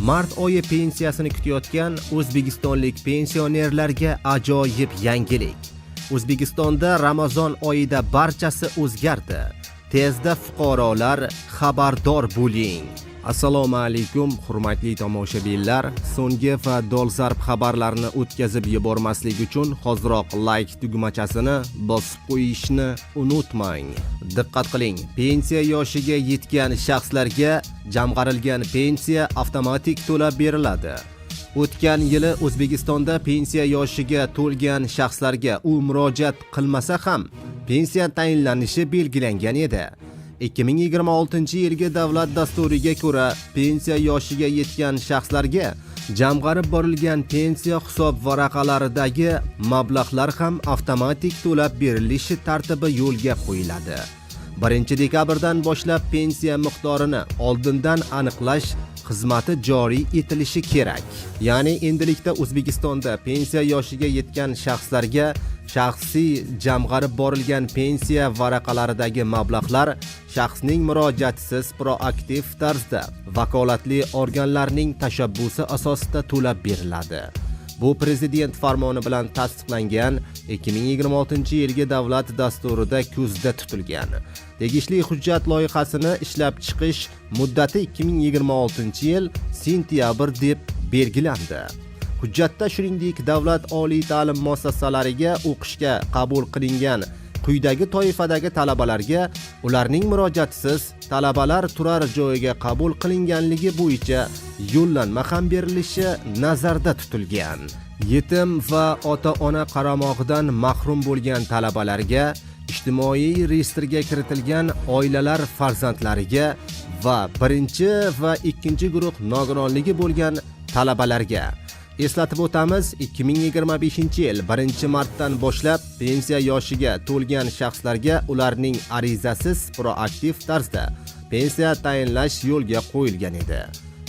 Mart oyi pensiyasini kutayotgan o'zbekistonlik pensionerlarga ajoyib yangilik. O'zbekistonda Ramazon oyida barchasi o'zgardi. Tezda, fuqarolar, xabardor bo'ling. Assalomu alaykum, hurmatli tomoshabinlar. So'nggi va dolzarb xabarlarni o'tkazib yubormaslik uchun hoziroq layk tugmachasini bosib qo'yishni unutmang. Diqqat qiling, pensiya yoshiga yetgan shaxslarga jamg'arilgan pensiya avtomatik to'lab beriladi. O'tgan yili O'zbekistonda pensiya yoshiga to'lgan shaxslarga u murojaat qilmasa ham pensiya tayinlanishi belgilangan edi. 2026-yilgi davlat dasturiga ko'ra, pensiya yoshiga yetgan shaxslarga jamg'arib borilgan pensiya hisob varaqalaridagi mablag'lar ham avtomatik to'lab berilishi tartibi yo'lga qo'yiladi. 1 dekabrdan boshlab pensiya miqdorini oldindan aniqlash xizmati joriy etilishi kerak. Ya'ni endilikda O'zbekistonda pensiya yoshiga yetgan shaxslarga shaxsiy jamg'arib borilgan pensiya varaqalaridagi mablag'lar shaxsning murojaatisiz, proaktiv tarzda vakolatli organlarning tashabbusi asosida to'lab beriladi. Bu prezident farmoni bilan tasdiqlangan 2026-yilgi davlat dasturida ko'zda tutilgan. Tegishli hujjat loyihasini ishlab chiqish muddati 2026-yil sentyabr deb belgilandi. Hujjatda shuningdek, davlat oliy ta'lim muassasalariga o'qishga qabul qilingan quyidagi toifadagi talabalarga ularning murojaatisiz talabalar turar joyiga qabul qilinganligi bo'yicha yo'llanma ham berilishi nazarda tutilgan. Yetim va ota-ona qaramog'idan mahrum bo'lgan talabalarga, ijtimoiy reyestrga kiritilgan oilalar farzandlariga va birinchi va ikkinchi guruh nogironligi bo'lgan talabalarga. Eslatib o'tamiz, 2025-yil 1 martdan boshlab pensiya yoshiga to'lgan shaxslarga ularning arizasiz proaktiv tarzda pensiya tayinlash yo'lga qo'yilgan edi.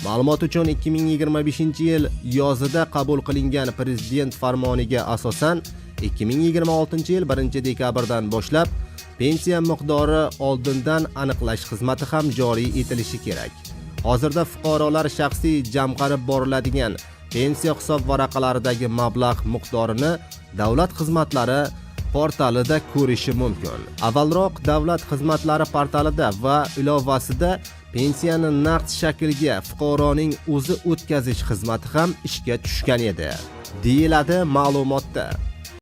Ma'lumot uchun, 2025-yil yozida qabul qilingan prezident farmoniga asosan 2026-yil 1 dekabrdan boshlab pensiya miqdori oldindan aniqlash xizmati ham joriy etilishi kerak. Hozirda fuqarolar shaxsiy jamg'arib boriladigan pensiya hisob varaqalaridagi mablag' miqdorini davlat xizmatlari portalida ko'rishi mumkin. Avvalroq davlat xizmatlari portalida va ilovasida pensiyani naqd shaklga fuqaroning o'zi o'tkazish xizmati ham ishga tushgan edi, deyiladi ma'lumotda.